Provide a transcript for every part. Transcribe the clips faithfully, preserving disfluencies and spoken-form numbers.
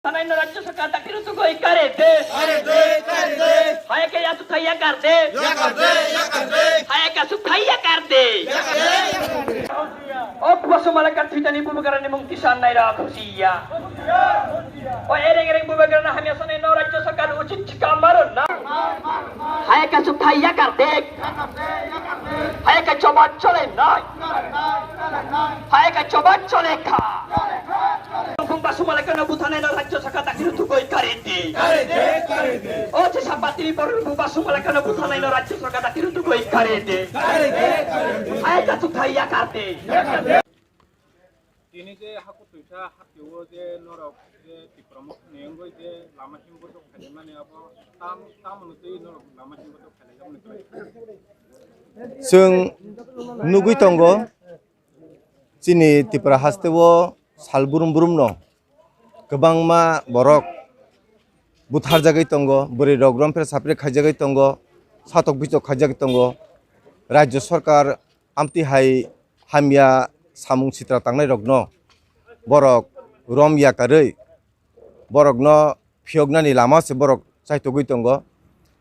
Anai no rajya sarkar dakti rutugoi kare de. Kare de, kare de. Haya ke yasu thaya kar de. Yakar de, yakar de. Haya ke yasu thaya kar de. Yakar de, yakar de. O Basu Malakar thwitani bubagrani mung tisan nai ra khusiya. O ereng ereng bubagrana hamya sanai no rajya sarkar uchit chika maro na. Haya ke yasu thaya kar de. Haya ke yasu choba chole nai. Haya ke yasu choba chole kha. Bumba sumalekano buthanai no rajya sarkar dakti rutugoi karidi. O je sapatini borok bumba sumalekano buthanai no rajya sarkar dakti rutugoi karidi. Haya ke yasu thaya kar de. Tini je haku tuisa hapio je norok je Tipra Motha ni wngwi je lama himbotok khaimani abo tam, tamoni twi norok lama himbotok khaijakmani kwlai. Chwng nugwi tongo, chini Tipra hasteo sal brum brumno kwbangma borok butharjagwi tongo, bwrwi rok romphre sapre khaijagwi tongo, satok bitok khaijagwi tongo. Rajya sarkar amtwi hai hamya samung sitra tangnairokno borok rom yakarwi borokno phiyoknani lama se borok chaitogwi tongo.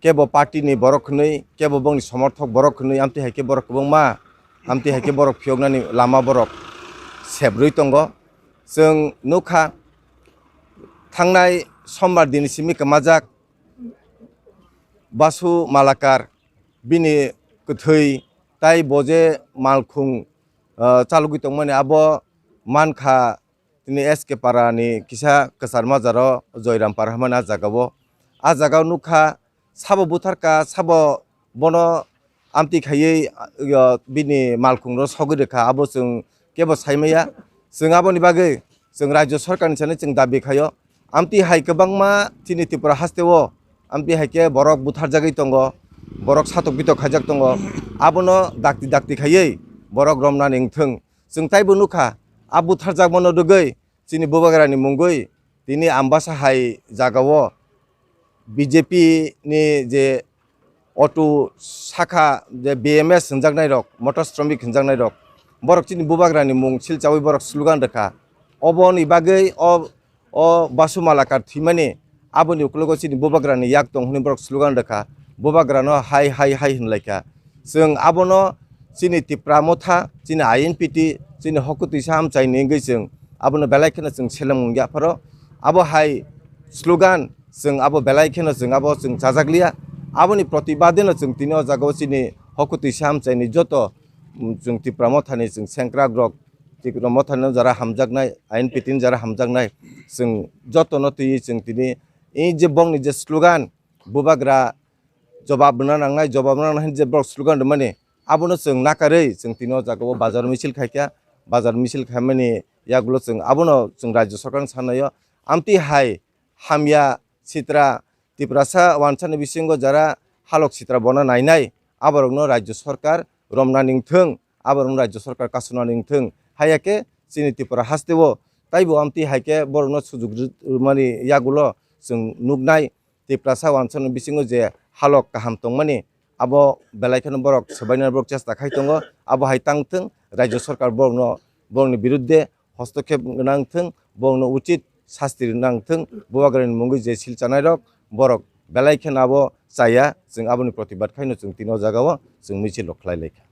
Kebo party ni borok hwnwi, kebo bongni somorthok borok hwnwi, amtwi hai khe borok kwbangma, amtwi hai khe borok phiyoknani lama borok sebrwi tongo. Chwng nukha, thangnai sombar dini simi kwmajak Basu Malakar, bini kwthwi tai bo je malkhung, ah, chalogwi tongmani abo mankha tini S K Para ni kisa kwchar majaro Joyram Para hwnmani ah jagao. Ah jagao nukha sabo butharka, sabo bono amtwi khaiwi, ah, bini malkhungno sogwi rwkha, abo chwng kebo saimaya. Chwng aboni bagwi chwng rajya sarkarni sani chwng dabi khaio. Amtwi hai kwbangma chini Tripura hasteo amtwi hai khe borok butharjagwi tongo, borok satok bitok khaijak tongo, abono dakti dakti khaiwi borok romnani wngthwng. Chwng taibo nukha, a butharjakmano rwgwi chini bubagrani mungwi tini Ambasa hai jagao B J P ni je auto sakha je B M S hwnjaknai rok, motor shramik hwnjaknai rok, borok chini bubagrani mung silchawi borok slogan rwkha. Oboni bagwi o, o Basu Malakar thwimani aboni ukologo chini bubagrani yak tong hwnwi borok slogan rwkha. Bubagrano hai, hai, hai hwnlaikha. Chwng abono chini Tipra Motha, chini I N P T, chini hokutwisa hamchaini wngwi chwng abono belai kheno chwng seleng wngya pharo. Abo hai slogan chwng abo belai kheno chwng abo chwng chajakliya. Aboni protibadeno chwng tini o jagao chini hokutwisa hamchaini joto, mm, chwng Tipra Mothani chwng sengkrakrok, Tipra Mothani jara hamjaknai, I N P T ni jara hamjaknai, chwng jotono twiwi chwng tini i je bongni je slogan, bubagra jobab rwna nangnai, jobab rwna nangnai hwnwi je borok slogan rwmani, abono chwng nakarwi chwng tini o jagao bazar misil khaikha. Bazar misil khaimani yagulo chwng abono chwng rajya sarkarno sanaio, amtwi hai hamya sitra Tiprasa wansani bisingo jara halok sitra bono nainai, aborokno rajya sarkar romnani wngthwng, aborokno rajya sarkar kasonani wngthwng. Haiya khe chini Tripura hasteo taibo amtwi hai khe borokno sujuk rw-, rwmani yagulo chwng nuknai. Tiprasa wansani bisingo je halok kaham tongmani, abo belai kheno borok swbainani borok chesta khai tongo. Abo hai tangthwng, rajya sarkar borokno, borokni birudde hostokhep nangthwng, borokno uchit sasti nangthwng. Bubagrani mungwi je silchanairok, borok belai kheno abo chaya, chwng aboni protibad khaino chwng tini o jagao chwng michil rok khlai laikha.